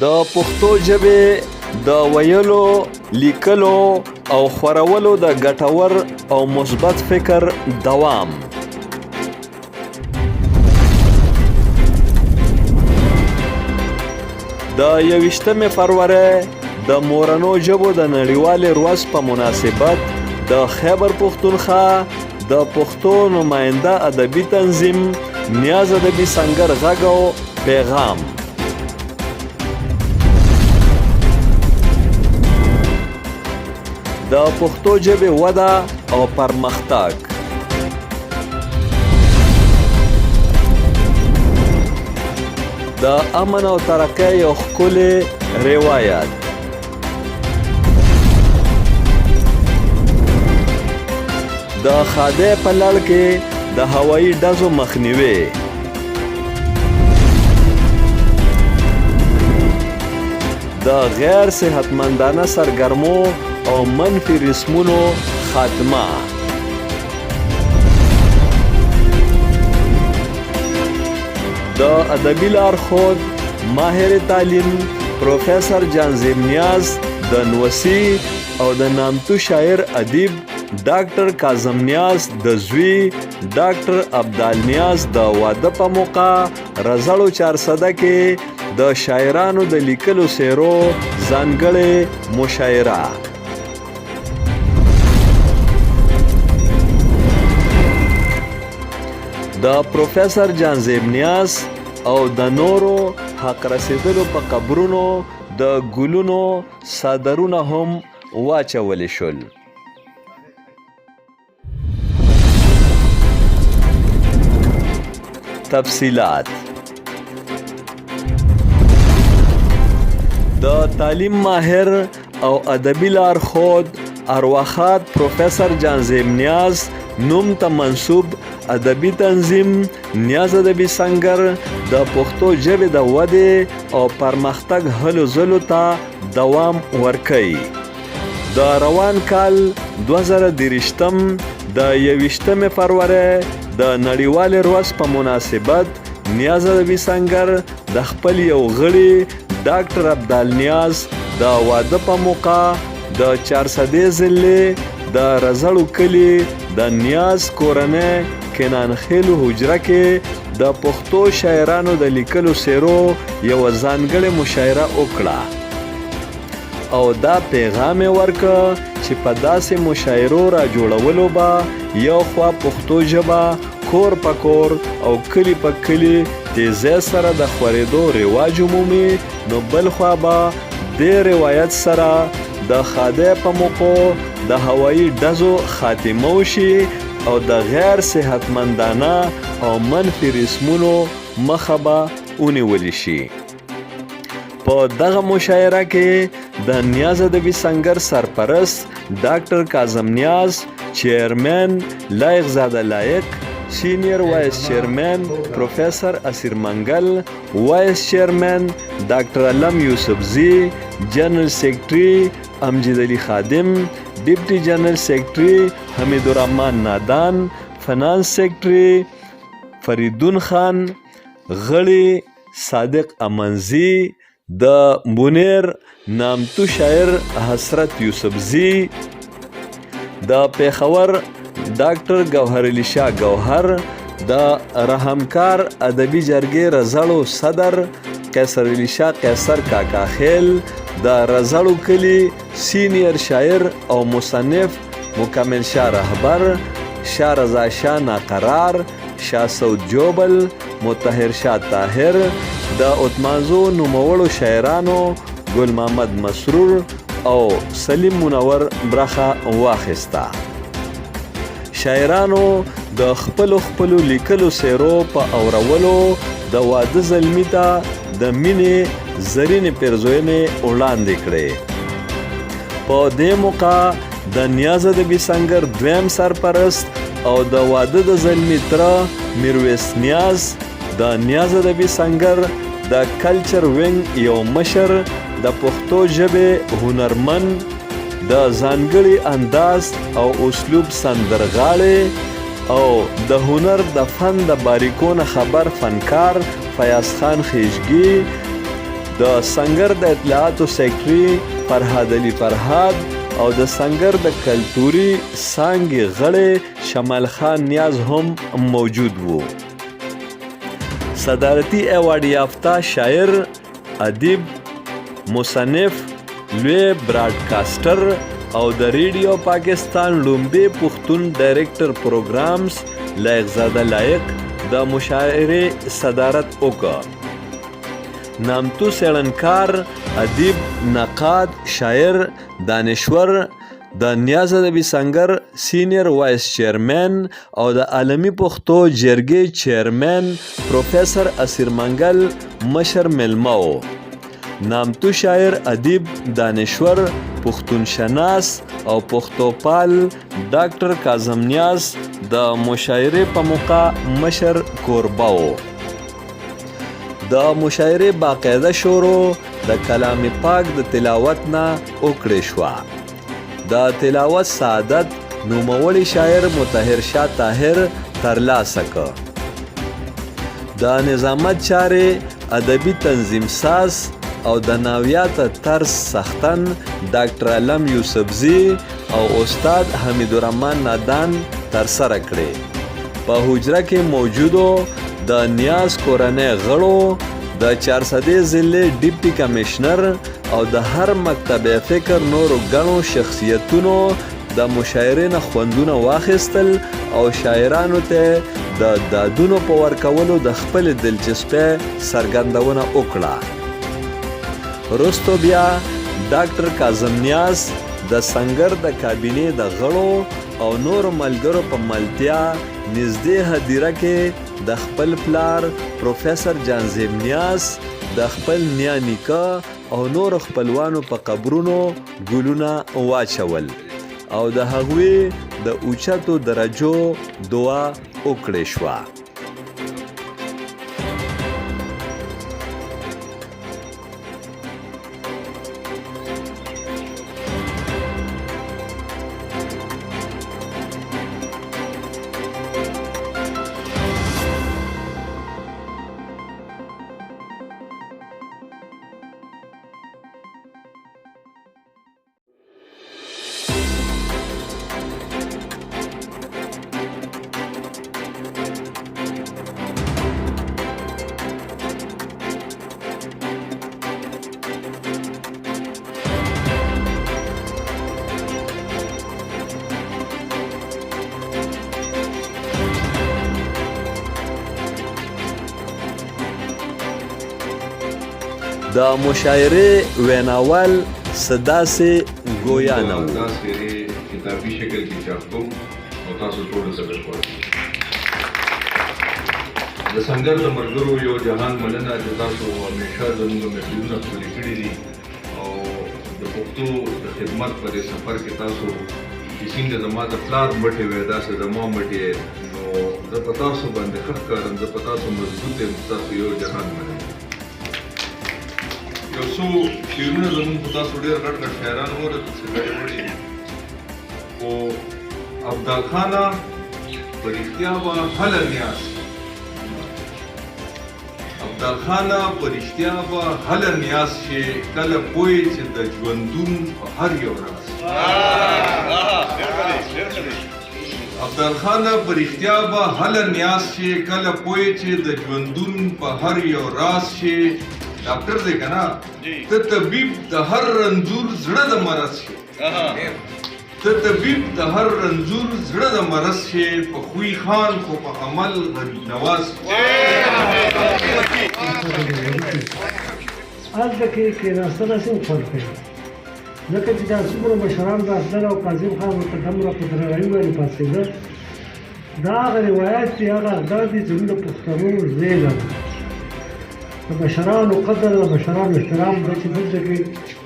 د پښتو ژبې د ویلو، لیکلو او خورولو د ګټور او مثبت فکر دوام. د 21 فرورۍ د مورنو ژبو د نړیوالې ورځ په مناسبت د خیبر پښتونخوا د پښتو نماینده ادبي تنظیم نیاز ادبي سنګر غږ او پیغام. د پښتو ژبې وده او پرمختګ. د امن او ترقۍ یو ښکلی روایت. د ښادۍ په لړ کې د هوایي ډزو مخنیوی. د غیر صحتمندانه سرګرمو او منفي رسمونو خاتمه. د ادبي لارښود ماهر تعلیم پروفیسور جانزیب نیاز د نوسی او د نامتو شاعر ادیب ډاکټر کاظم نیاز د زوی ډاکټر عبدال نیاز د واده په موقع رزړو چارسده کې د شاعرانو د لیکلو څېرو ځانګړې مشاعره. د پروفیسور جانزیب نیاز او د نورو حق رسیدلو په قبرونو د ګلونو څادرونه هم واچول شول. تفصیلات. د تعلیم ماهر او ادبي لارښود ارواښاد پروفیسور جانزیب نیاز نوم ته منسوب ادبي تنظیم نیاز ادبي سنګر د پښتو ژبې د ودې او پرمختګ هلو ځلو ته دوام ورکوي. د روان کال 2023 د 21 فرورۍ د نړیوالې ورځ په مناسبت نیاز ادبي سنګر د خپل یو غړي ډاکټر عبدال نیاز د واده په موقع د چارسدې ضلع د رزړو کلي د نیاز کورنۍ کنان خېلو حجره کې د پښتو شاعرانو د لیکلو څېرو یوه ځانګړې مشاعره وکړه او دا پیغام یې ورکړ چې په داسې مشاعرو را جوړولو به یو خوا پښتو ژبه کور په کور او کلي په کلي تیزۍ سره د خورېدو رواج ومومي، نو بل خوا به دې روایت سره د ښادۍ په موقعو د هوایي ډزو خاتمه وشي او د غیر صحتمندانه او منفي رسمونو مخه به ونیول شي. په دغه مشاعره کې د نیاز ادبي سنګر سرپرست ډاکټر کاظم نیاز، چیئرمین لایق زاده لایق، سینئر وایس چیئرمین پروفیسر اسیر منګل، وایس چیئرمین ډاکټر علم یوسفزي، جنرال سیکرټري امجد علي خادم، ډپټي جنرال سیکرټري حمید الرحمن نادان، فنانس سیکرټري فریدون خان، غړي صادق امنزي، د بونیر نامتو شاعر حسرت یوسفزي، د پېښور ډاکټر ګوهر علي شاه ګوهر، د رحمکار ادبي جرګې رزړو صدر قیصر علي شاه قیصر کاکاخیل، د رزړو کلي سینیر شاعر او مصنف مکمل شاه رهبر، شاه رضا شاه ناقرار، شاه سعود جوبل، مطهر شاه طاهر، د اتمانزو نوموړو شاعرانو ګل محمد مسرور او سلیم منور برخه واخیسته. شاعرانو د خپلو خپلو لیکلو څېرو په اورولو د واده زلمي ته د مینې زرینې پیرزوینې وړاندې کړې. په دې موقع د نیاز ادبي سنګر دویم سرپرست او د واده د زلمي تره میرویس نیاز، د نیاز ادبي سنګر د کلچر وینګ یو مشر، د پښتو ژبې هنرمن، د ځانګړي انداز او اسلوب سندرغاړی او د هنر د فن د باریکو نه خبر فنکار فیاض خان خیشګي، د سنګر د اطلاعاتو سیکرټري فرهاد علي فرهاد او د سنګر د کلتوري څانګې غړی شمال خان نیاز هم موجود وو. صدارتي ایوارډ یافته شاعر، ادیب، مصنف، لوی براډکاسټر او د ریډیو پاکستان لومبی پښتون ډایریکټر پروګرامز لایق زاده لایق د مشاعرې صدارت وکړ. نامتو څېړنکار، ادیب، نقاد، شاعر، دانشور، د نیاز ادبي سنګر سینیر وایس چیرمن او د عالمي پښتو جرګې چیرمن پروفیسر اسیر منګل مشر مېلمه و. نامتو شاعر، ادیب، دانشور، پښتون شناس او پښتو پال ډاکټر کاظم نیاز د مشاعرې په موقع مشر کوربه و. د مشاعرې باقاعده شروع د کلام پاک د تلاوت نه وکړې شوه. د تلاوت سعادت نوموړي شاعر مطهر شاه طاهر ترلاسه کړ. د نظامت چارې ادبي تنظیم ساز او د ناویاته طرز سختن ډاکټر علم یوسفزي او استاد حمید الرحمن نادان ترسره کړې. په حجره کې موجودو د نیاز کورنۍ غړو، د چارسدې ضلعې ډپټي کمشنر او د هر مکتبه فکر نورو ګڼو شخصیتونو د مشاعرې نه خوندونه واخیستل او شاعرانو ته د دادونو په ورکولو د خپلې دلچسپۍ څرګندونه وکړه. وروسته بیا ډاکټر کاظم نیاز د سنګر د کابینې د غړو او نورو ملګرو په ملتیا نږدې هدیره کې د خپل پلار پروفیسر جانزیب نیاز، د خپل نیا نیکه او نورو خپلوانو په قبرونو ګلونه واچول او د هغوی د اوچتو درجو دعا وکړې شوه. د مشاعرې ویناوال څه داسې ګویا نه وو. دا څېرې کتابي شکل کې چاپ کوم او تاسو ټولو ته به خپروم. د سنګر د ملګرو یو جهان مننه چې تاسو همیشه زموږ محفلونه ښکلي کړي دي او د پښتو د خدمت په دې سفر کې تاسو چې څنګه زما د پلار مټې وې داسې زما مټې یې، نو زه په تاسو باندې ښه ښکارم، زه په تاسو مضبوط یم، تاسو یو جهان مننه. یو څو شعرونه زموږ خو تاسو ډېر غټ غټ شاعران واورېدل چې ګډې وډې دي، خو ابدال خانه په رښتیا به هله نیاز شي، ابدال خانه په رښتیا به هله نیاز شي کله پوه چې د ژوندون په هر یو راز. ابدال خانه په رښتیا به هله نیاز شي کله پوه چې د ژوندون په هر یو راز شي. ډاکټر دی که نه، ته طبیب د هر رنځور زړه د مرض شي، ته طبیب د هر رنځور زړه د مرض شي، په خوی خان خو په عمل غریب نواز. هلته کې کېناسته داسې هم خوند کوي، ځکه چې دا څومره مشران راتلل او کاظم خان ورته دومره په درناوي باندې پاڅېده. دا هغه روایت دی، هغه اقدار دي چې زموږ د پښتنو زېږه ده، د مشرانو قدر، د مشرانو احترام دی چې دلته کې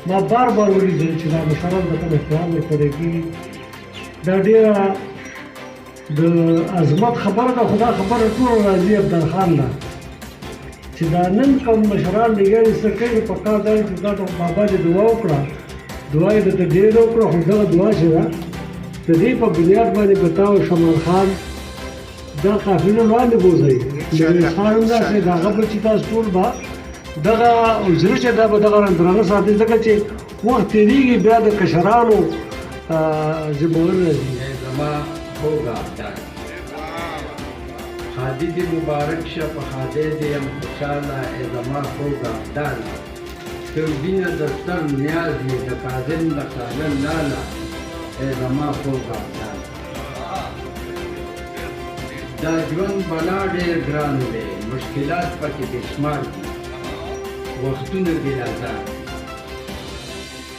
ما بار بار ولیدل چې دا مشران د کوم احترام ورکړی کېږي. دا ډېره د عظمت خبره ده، خو دا خبره ټوله راځي ابدال خان ده چې دا نن کوم مشران لګیا دي څه کوي، په کار دا چې دا بابا دې دعا وکړه، دعا یې درته ډېره وکړه، خو دغه دعا چې ده د دې په بنیاد باندې به تا او شمال خان دا قافله وړاندې بوځئ. میرویس خان هم داسې د هغه بچي تاسو ټول به دغه حجره چې دا به دغه رنګ درانه ساتي، ځکه چې وخت تېرېږي بیا د کشرانو ذمهواري راځي. زما خوږ ابدال، ښادي دې مبارک شه، په ښادۍ دې یم خوشحاله. ای زما خوږ ابدال، ته وینه د ستر نیاز یې، د کاظم د کاله لاله. ای زما خوږ ابدال، دا ژوند بلا ډېر ګران دی، مشکلات پکې بې شمار دي، وختونه دلازار دي.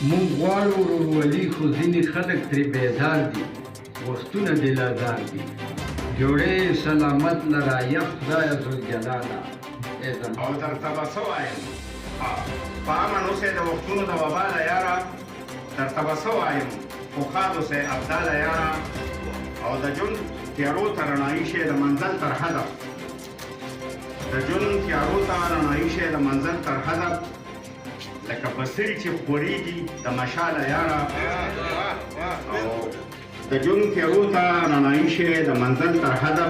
موږ غواړو ورورولي، خو ځینې خلک ترې بیزار دي، وختونه دلازار دي. جوړې سلامت لره یا خدایه ذوالجلاله. ای زما او درته به څه وایم، په امن اوسئ د وختونو د وباله یاره. درته به څه وایم، خو ښاد اوسئ ابداله یاره. او د ژوند تیارو ته رڼایي شئ د منزل تر حده، د ژوند تیارو ته رڼایي شئ د منزل تر حده، لکه بصري چې خورېږي د مشاله یاره. او د ژوند تیارو ته رڼایي شئ د منزل تر حده،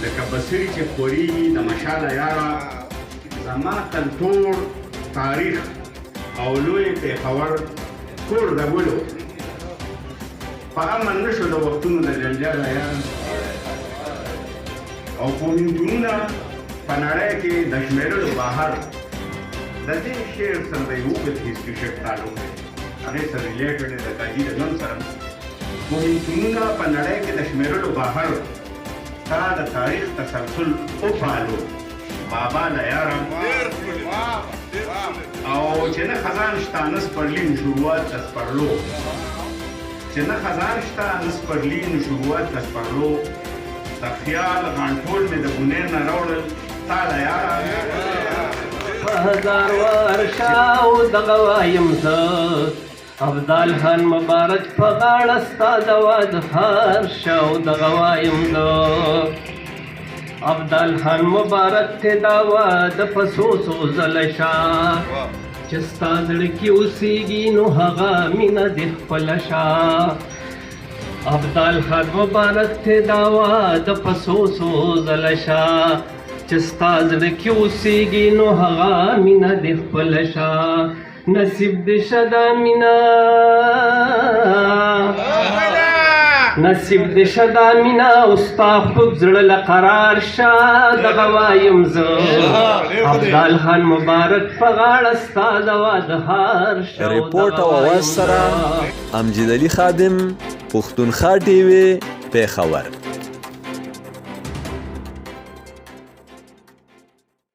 لکه بصري چې خورېږي د مشاله یاره. زما کلتور، تاریخ او لوی پېښور کور د ګلو په امن نشو د وختونو د جنجاله یاره. او پوهنتونونه په نړۍ کې د شمېرلو بهر، د دې شعر سره د یو اوږد هسټري شپ تعلق دی، هغې سره ریلیټډ دی، د کاجي د ژوند سره. پوهنتونونه په نړۍ کې د شمېرلو بهر، تا د تاریخ تسلسل وپالو بابا له یاره. او چې نه خزان شته نه سپرلي نو شروعات د سپرلو، چې نه خزان شته نه سپرلي نو شروعات د سپرلو، د خیال غانټول مې د بونیر نه راوړل تا له یاره. په هزار وار شاو دغه وایم زه، ابدال خان مبارک په غاړه ستا د واده هار شاو دغه وایم زه. ابدال خان مبارک ته دا واده په څو څو ځله شه، چې ستا زړه کې اوسېږي نو هغه مینه دې خپله شه. ابدال خان مبارک ته دا واده په څو څو ځله شه، چې ستا زړه کې اوسېږي نو هغه مینه دې خپله شه. نصیب دې شه دا مینه، نصیب دې شه دا مینه، او ستا خوږ زړه له قرار شه دغه وایم زه. ابدال خان مبارک په غاړه ستا د واده هار شه. رپورټ او اواز سره امجد علي خادم، پښتونخوا ټي وي، پېښور.